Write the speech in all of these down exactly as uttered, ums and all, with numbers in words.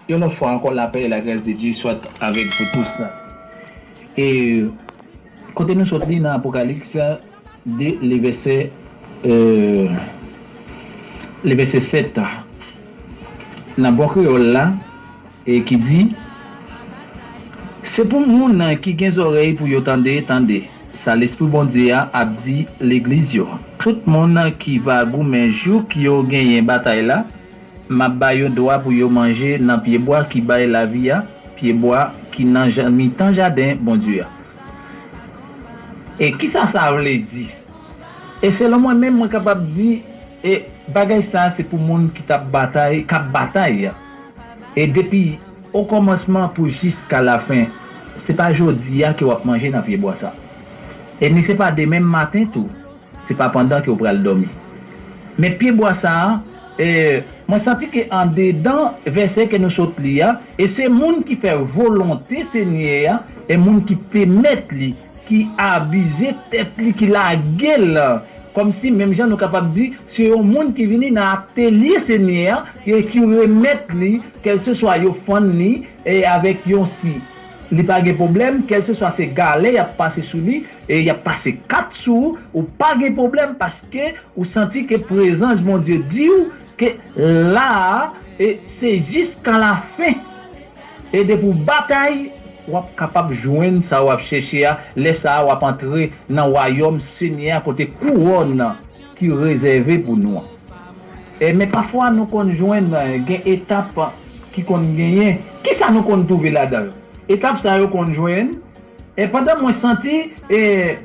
Yon lòt fwa ankò, lapè e lagrès de Dye swat avèk vous tous. E kote nou sot li nan Apokalips de, le vèsè, euh, le vèsè sèt, nan bon kreyòl la, e ki di, se pou moun ki gen zòrèy pou yo tande, tande sa Lespri Bondye a ap di legliz yo. Tout moun ki va goumen jouk yo genyen batay la, m ap ba yo dwa pou yo manje nan pyebwa ki bay lavi a, pyebwa ki nan ja-, mitan jaden Bondye a. E kisa sa vle di? E selon mwen menm, mwen kapab di, e bagay sa a se pou moun ki t ap batay, k ap batay. E depi okòmansman pou jiska lafen, se pa jodi a ke w ap manje nan pyebwa sa a. E ni se pa demen maten tou, se pa pandan ke w pral dòmi. Men pyebwa sa a, e, mwen santi ke andedan vèsè ke nou sot li a, e se moun ki fè volonte Senyè a, e moun ki pèmèt li, ki abize tèt li, ki lage l, kòmsi menm jan nou kapab di, se yon moun ki vini nan atelye Senyè a, e ki remèt li, kèlseswa yo fann li, e avèk yon si. Li pa gen pwoblèm, kèlseswa se galè y ap pase sou li, e y ap pase kat sou ou, ou pa gen pwoblèm paske ou santi ke prezans Bondye di w ke la a, e se jiska lafen. E depi w batay, w ap kapab jwenn sa w ap chèche a. Lè sa a, w ap antre nan wayòm Senyè a kote kouwòn ki rezève pou nou an. E, men pafwa nou konn jwenn, eh, gen etap ki konn genyen. Kisa nou konn twouve ladan yo? Etap sa yo konn jwenn. E pandan mwen santi, e,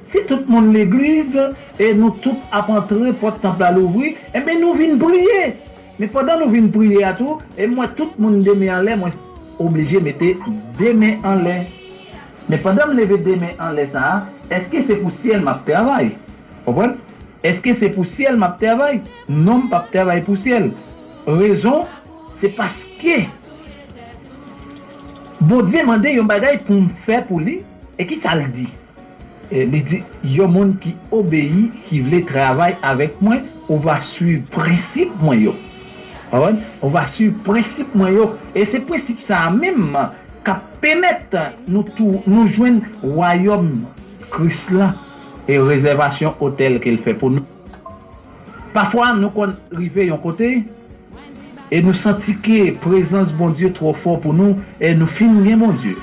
si tout moun legliz, e nou tout ap antre, pòt tanp la louvri, enben nou vin priye. Men pandan nou vin priye a tou, e m wè tout moun de men anlè, mwen oblije mete de men anlè. Men pandan m leve de men anlè sa a, èske se pou syèl m ap travay? Konprann? Èske se pou syèl m ap travay? Non, m p ap travay pou syèl. Rezon, se paske Bondye mande yon bagay pou m fè pou li, e kisa l di? E, li di, yon moun ki obeyi, ki vle travay avèk mwen, ou va swiv prensip mwen yo. Konprann? Ou va swiv prensip mwen yo. E se prensip sa a menm k ap pèmèt nou tou, nou jwenn wayòm Kris la e rezèvasyon otèl ke l fè pou nou. Pafwa, nou konn rive yon kote e nou santi ke prezans Bondye twò fò pou nou e nou fin gen Bondye.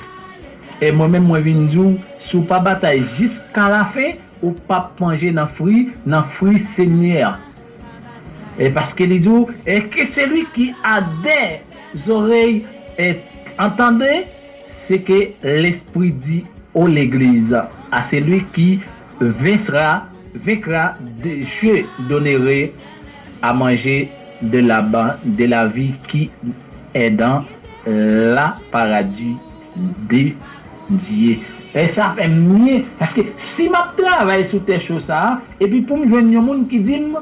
E mwen menm, mwen vin di w, si w pa batay jiska lafen, ou p ap manje nan fwi, nan fwi Senyè a. E paske li di w, et que celui qui a des oreilles et entende ce que l'Esprit dit aux églises, à celui qui vaincra, vaincra, je donnerai à manger de la, de la vie qui est dans la paradis de Dieu. E sa fè m byen, paske si m ap travay sou tè cho sa a, epi pou m jwenn yon moun ki di m,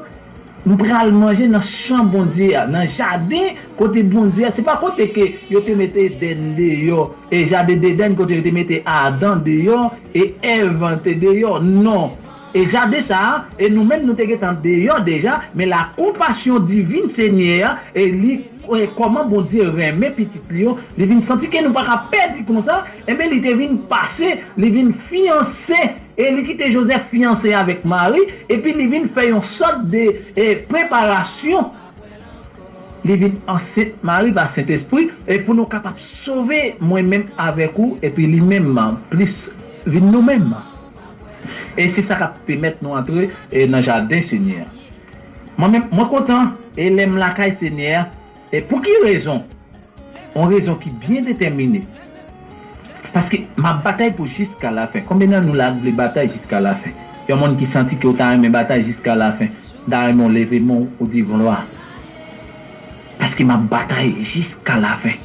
m pral manje nan chan Bondye a, nan jaden kote Bondye a. Se pa kote ke yo te mete Edèn deyò, e jaden Edèn kote yo te mete Adan deyò, e Èv te deyò. Non. E jaden sa a, e nou menm nou te gentan deyò deja, men la konpasyon divin Senyè a, e li, e kòman Bondye renmen pitit li yo, li vin santi ke nou pa ka pèdi konsa, enben li te vin pase, li vin fiyanse, e li kite Jozèf fiyanse avèk Mari, epi li vin fè yon sòt de, e, preparasyon. Li vin ansent Mari pa Sentespri, e pou nou kapab sove mwen menm avèk ou, epi li menm plis vin nou menm. E se sa k ap pèmèt nou antre, e, nan jaden Senyè a. Mwen menm, mwen kontan, e lè m lakay Senyè a. E pou ki rezon? Yon rezon ki byen detèmine. Paske m ap batay pou jiska lafen. Konbyen nan nou la k vle batay jiska lafen? Yon moun ki santi ke w ta renmen batay jiska lafen, m ta renmen w leve men w, ou di glwa. Paske m ap batay jiska lafen.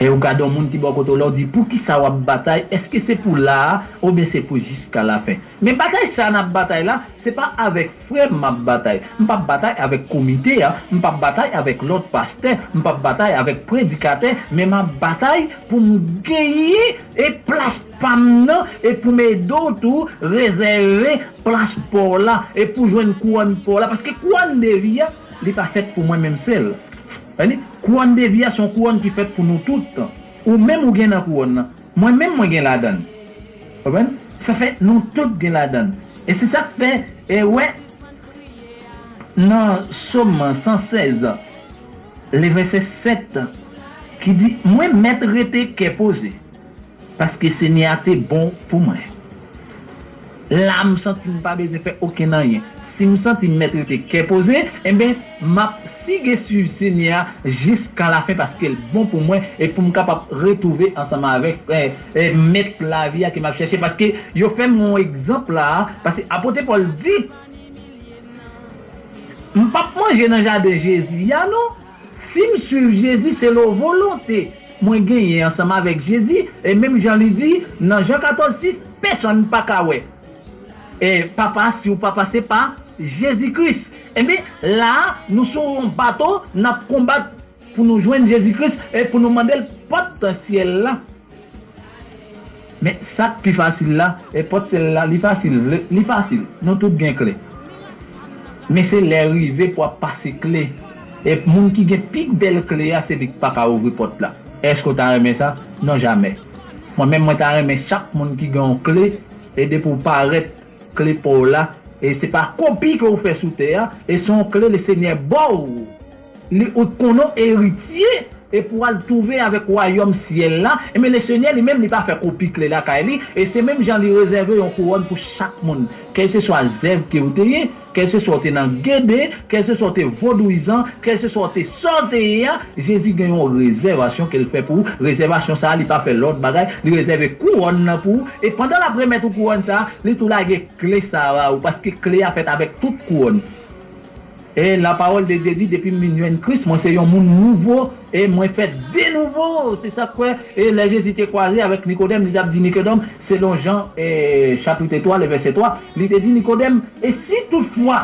E ou gade yon moun ki bò kote w la, ou di, poukisa w ap batay? Èske se pou la a, oubyen se pou jiska lafen? Men batay sa a n ap batay la, se pa avèk frè m m ap batay. M p ap batay avèk komite a, m p ap batay avèk lòt pastè, m p ap batay avèk predikatè, men m ap batay pou m genyen e plas pa m nan, e pou m ede w tou rezève plas pa w la, e pou jwenn kouwòn pa w la, paske kouwòn de vi a, li pa fèt pou mwen menm sèl. Tande? Kouwòn de vi a se yon kouwòn ki fèt pou nou tout. Ou menm ou gen nan kouwòn nan. Mwen menm mwen gen ladan l. Konprann? Sa fè nou tout gen ladan l. E se sa k fè, e wè, nan Sòm san sèz, le vèsè sèt, ki di, mwen mèt rete kè poze, paske Senyè a te bon pou mwen. La, m santi m pa bezwen fè okenn anyen. Si m santi m mèt rete kè poze, enben, m ap sige swiv Senyè a jiska lafen, paske l bon pou mwen, e pou m kapab retwouve ansanm avèk, eh, eh, mèt lavi a ke m ap chèche. Paske yo fè m yon egzanp la, paske apot Pòl di, m p ap manje nan jaden Jezi a non. Si m swiv Jezi, se lo volonte mwen genyen ansanm avèk Jezi, e menm jan li di nan Jan katòz sis, pèsonn pa ka wè, e, Papa si w pa pase pa Jezi Kris. Ebyen, la a, nou sou yon bato, n ap konbat pou nou jwenn Jezi Kris e pou nou mande l pòt syèl la. Men sa k pi fasil la, e pòt syèl la, li fasil, vle, li fasil. Nou tout gen kle. Men se lè rive pou ap pase kle. E moun ki gen pi bèl kle a, se li k pa ka ouvri pòt la. Èske w ta renmen sa? Non, jamè. Mwen menm, mwen ta renmen chak moun ki gen yon kle, e depi w parèt, kle pa w la, e se pa kopi ke w fè sou tè a, e se yon kle Lesenyè ba w. Li, ou t konnen w eritye, e pou w al twouve avèk wayòm syèl la, enben Lesenyè li menm li pa fè kopi kle lakay li, e se menm jan li rezève yon kouwòn pou chak moun. Kèlseswa zèv ke w te ye, kèlseswa w te nan gede, kèlseswa w te vodouyizan, kèlseswa w te sa w te ye a, Jezi gen yon rezèvasyon ke l fè pou ou. Rezèvasyon sa a, li pa fè lòt bagay, li rezève kouwòn nan pou ou. E pandan l ap remèt ou kouwòn sa a, li tou lage kle sa a ba ou, paske kle a fèt avèk tout kouwòn. E la parole de Dieu di, depi m vin jwenn Kris, mwen se yon moun nouvo, e mwen fèt de nouvo. Se sa k fè, e lè Jezi te kwaze avèk Nikodèm, li t ap di Nikodèm, selon Jan, e, chapit twa, le vèsè twa, li te di Nikodèm, e si toutfwa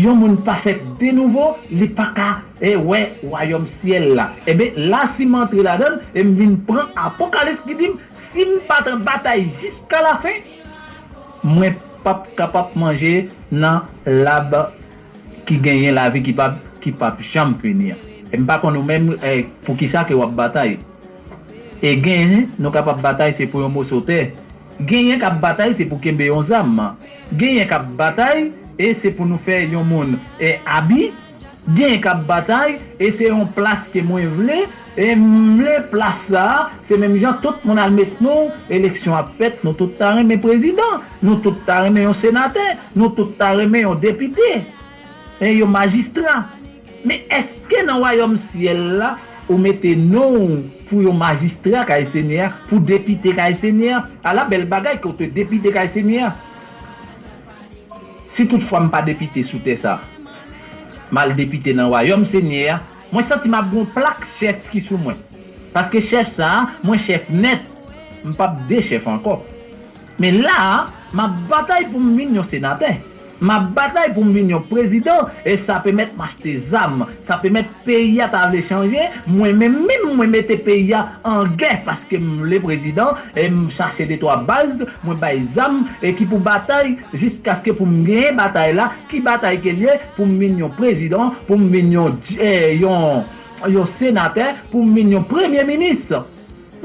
yon moun pa fèt de nouvo, li pa ka, e, wè wayòm syèl la. Ebyen, la si m antre ladan l, e m vin pran Apokalips ki di m, si m pa t batay jiska lafen, mwen p ap kapab manje nan lab ki genyen lavi ki p ap, ki p ap janm fini an. E m pa konn ou menm, e, poukisa ke w ap batay. E genyen, nou kapab batay se pou yon moso tè. Genyen k ap batay se pou kenbe yon zam. Genyen k ap batay e se pou nou fè yon moun, e, abi. Genyen k ap batay e se yon plas ke mwen vle. E m vle plas sa a, se menm jan tout moun al met non, eleksyon ap fèt, nou tout ta renmen prezidan, nou tout ta renmen yon senatè, nou tout ta renmen yon depite, e yon majistra. Men èske nan wayòm syèl la, ou mete non w pou yon majistra kay Senyè a, pou depite kay Senyè a? Ala bèl bagay ke w te depite kay Senyè a. Si toutfwa m pa depite sou tè sa a, m al depite nan wayòm Senyè a, mwen santi m ap gen yon plak chèf ki sou mwen. Paske chèf sa a, mwen chèf nèt, m p ap de chèf ankò. Men la a, m ap batay pou m vin yon senatè. M ap batay pou m vin yon prezidan, e sa pèmèt m achte zam. Sa pèmèt peyi a ta vle chanje. Mwen menm, menm mwen mete peyi a an gè paske m vle prezidan, e m chache de twa baz, mwen bay zam, e ki pou batay jiskaske pou m genyen batay la. Ki batay ke l ye? Pou m vin yon prezidan, pou m vin yon, eh, yon, yon senatè, pou m vin yon premye minis.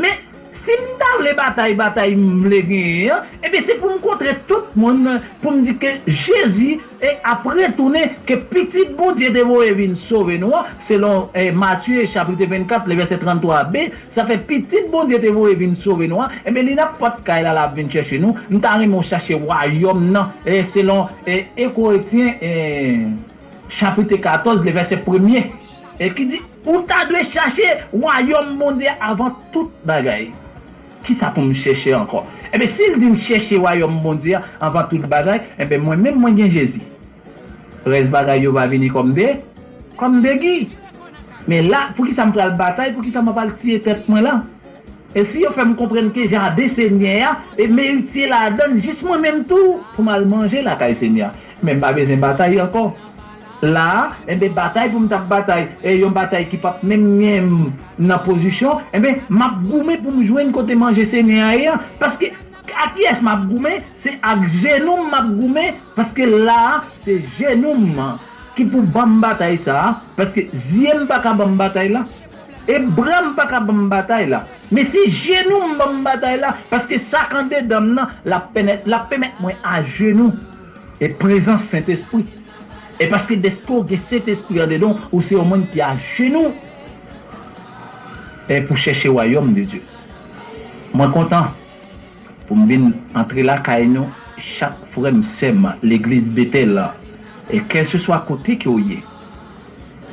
Men, si m ta vle batay, batay m vle genyen an, ebyen, se pou m kontre tout moun, pou m di ke Jezi, e, ap retounen, ke Pitit Bondye te voye vin sove nou an, selon, e, Matye, chapit vennkat, le vèsè tranntwa b, sa fè Pitit Bondye te voye vin sove nou an, ebyen, li nan pòt kay la, l ap vin chèche nou. M ta renmen w chache wayòm nan, e, selon, e, Ekoretyen, e, chapit katòz, le vèsè premye, e ki di, ou ta dwe chache wayòm Bondye a avan tout bagay. Kisa pou m chèche ankò? Ebyen, si l di m chèche wayòm Bondye a avan tout bagay, ebyen, mwen menm, mwen gen Jezi. Rès bagay yo va vini kòm de, kòm de gi. Men la, poukisa m pral batay? Poukisa m ap al tiye tèt mwen la? E si yo fè m konprann ke jaden Senyè a, e m eritye ladan l, jis mwen menm tou, pou m al manje lakay Senyè a. Men m pa bezwen batay ankò. La a, enben, batay pou m t ap batay, e yon batay ki p ap menm gen m nan pozisyon, enben, m ap goumen pou m jwenn kote manje Senyè a ye a. Paske, ak kiyès m ap goumen? Se ak jenou m m ap goumen, paske la a, se jenou m ki pou ban m batay sa a, paske zye m pa ka ban m batay la, e bra m pa ka ban m batay la. Men se jenou m ban m batay la, paske sa k andedan m nan, l ap pèmèt, l ap pèmèt mwen ajenou e prezans Sentespri. E paske dèske w gen Sentespri andedan w, ou se yon moun ki ajenou e pou chèche wayòm de Dye. Mwen kontan pou m vin antre lakay nou chak frè m, sè m, legliz Betèl, e kèlseswa kote ke w ye.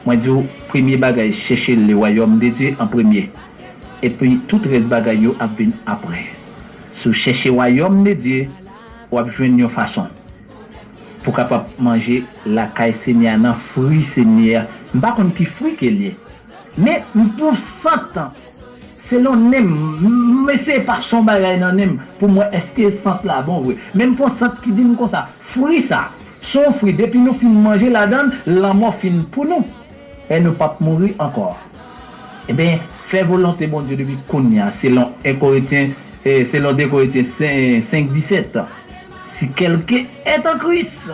Mwen di w, premye bagay, chèche le wayòm de Dye an premye. Epi tout rès bagay yo ap vin apre. Si w chèche wayòm de Dye, w ap jwenn yon fason pou w kapab manje lakay Senyè a, nan fwi Senyè a. M pa konn ki fwi ke l ye. Men m pou sant, selon nen m, m eseye pase yon bagay nan nen m pou m wè èske sant la bon vre. Men m pran sant ki di m konsa, fwi sa, se yon fwi, depi nou fin manje ladan l, lanmò fin pou nou. E nou p ap mouri ankò. Ebyen, fè volonte Bondye depi kounye a, selon en Korentyen, eh, selon de Korentyen senk disèt. Si quelqu'un est en Christ,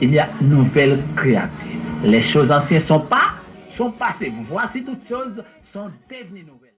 il y a nouvelle créature. Les choses anciennes sont pas, sont passées. Voici toutes choses sont devenues nouvelles.